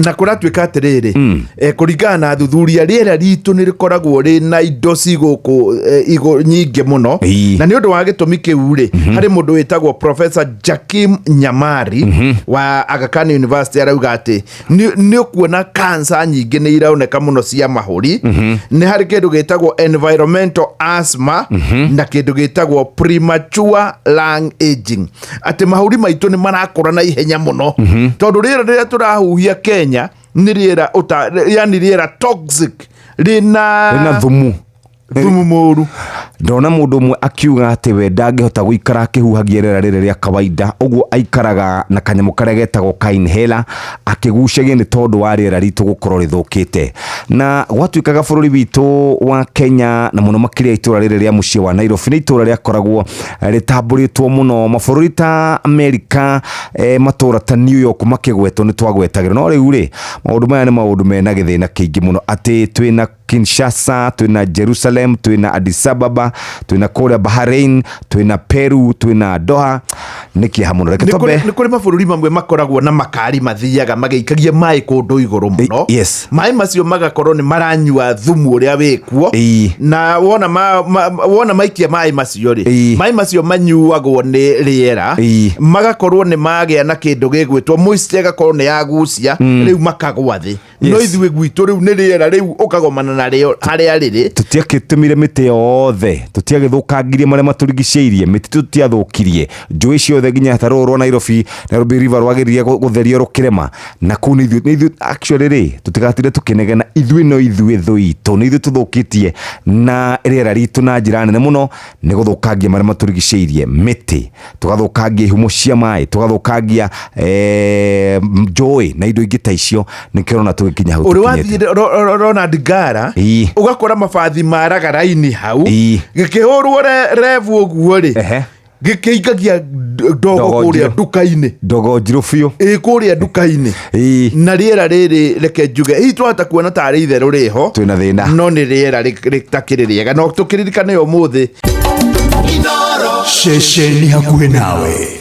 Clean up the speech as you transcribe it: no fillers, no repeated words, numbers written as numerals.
Na kũratuĩka atĩrĩrĩ, kũringana na athuthuria, rĩera ritũ nĩ rĩkoragwo rĩ na indo ci gũkũ nyingĩ mũno. Na nĩ ũndũ wa gĩtũmi kĩu rĩ, harĩ mũndũ wĩtagwo Professor Jakim Nyamari wa Aga Khan University arauga atĩ nĩ ũkuona cancer nyingĩ nĩ ironeka mũno cia mahũri, nĩ harĩ kĩndũ gĩtagwo environmental asthma na kĩndũ gĩtagwo premature lung aging, atĩ mahũri maitũ nĩ marakũra na ihenya mũno tondũ rĩera rĩrĩa tũrahuhia Kenya nĩ rĩera yani rĩera toxic rĩna Rĩna thumu. Thumu mũru. Ndona mũndũ ũmwe akiuga atĩ we ndangĩhota gũikara akĩhuhagia rĩera rĩrĩ rĩa kawaida, ũguo aikaraga na kanyamũ karĩa getagwo ka inhaler akĩgucagia, nĩ tondũ wa rĩera ritũ gũkorwo rĩthũkĩte. Na gwatuĩkaga bũrũri witũ wa Kenya, na mũno makĩria itũra rĩrĩ rĩa mũciĩ wa Nairobi, nĩ itũra rĩakoragwo rĩtambũrĩtwo mũno mabũrũri ta Amerika, matũra ta New York makĩgwetwo nĩ twagwetagĩrwo. No rĩu rĩ, maũndũ maya nĩ maũndũ mena gĩthĩna kĩingĩ mũno, atĩ twĩna Kinshasa, twĩna Jerusalem, twĩna Addis Ababa, twĩna kũrĩa Bahrain, twĩna Peru, twĩna Doha. Nĩ kĩeha mũno. Reke Nĩ twambe kũrĩ mabũrũri mamwe makoragwo na makari mathiaga magĩikagia maĩ kũndũ igũrũ mũno. Maĩ macio magakorwo nĩ maranyua thumu ũrĩa wĩkuo. Na wona wona maikia maĩ macio rĩ, maĩ macio manyuagwo nĩ rĩera, magakorwo nĩ magĩa na kĩndũ gĩgwĩtwo moisture, ĩgakorwo nĩ yagucia, rĩu makagwa thĩ. No ithuĩ gwitũ rĩu nĩ rĩera rĩu ũkagomana narĩo harĩa rĩrĩ. Tũtiakĩtũmire mĩtĩ yothe, tũtiagĩthũkangirie marĩa matũrigicĩirie, mĩtitũ tũtiathũkirie, njũĩ ciothe, nginya ta rũũ rwa Nairobi, Nairobi River, rwagĩrĩire gũtherio rũkĩrema na kũu. Nĩ ithuĩ actually rĩ, tũtigatinde tũkĩnegena, ithuĩ no ithuĩ thũ itũ, nĩ ithuĩ tũthũkĩtie na rĩera ritũ na njĩra nene mũno, nĩ gũthũkangia marĩa matũrigicĩirie, mĩtĩ tũgathũkangia, ihumo cia maĩ tũgathũkangia, njũĩ na indo ingĩ ta icio. Nĩkĩo ũrona tũgĩkinya hau Ũrĩ tũkinyĩte. wathiĩ Ronald Ngara, ũgakora mabathi maraga raini hau, gĩkĩhũrwo revu ũguo rĩ, gĩkĩingagia ndogo Ndogo kũrĩa njirũ. nduka-inĩ. Ndogo njirũ biũ. Ĩ, kũrĩa nduka-inĩ. Na rĩera rĩrĩ, reke njuge, hihi twahota kuona tarĩ itherũ rĩho, Twĩna thĩna. No nĩ rĩera rĩtakĩrĩ rĩega. No tũkĩririkane ũmũthĩ Ceceni hakuhĩ nawe.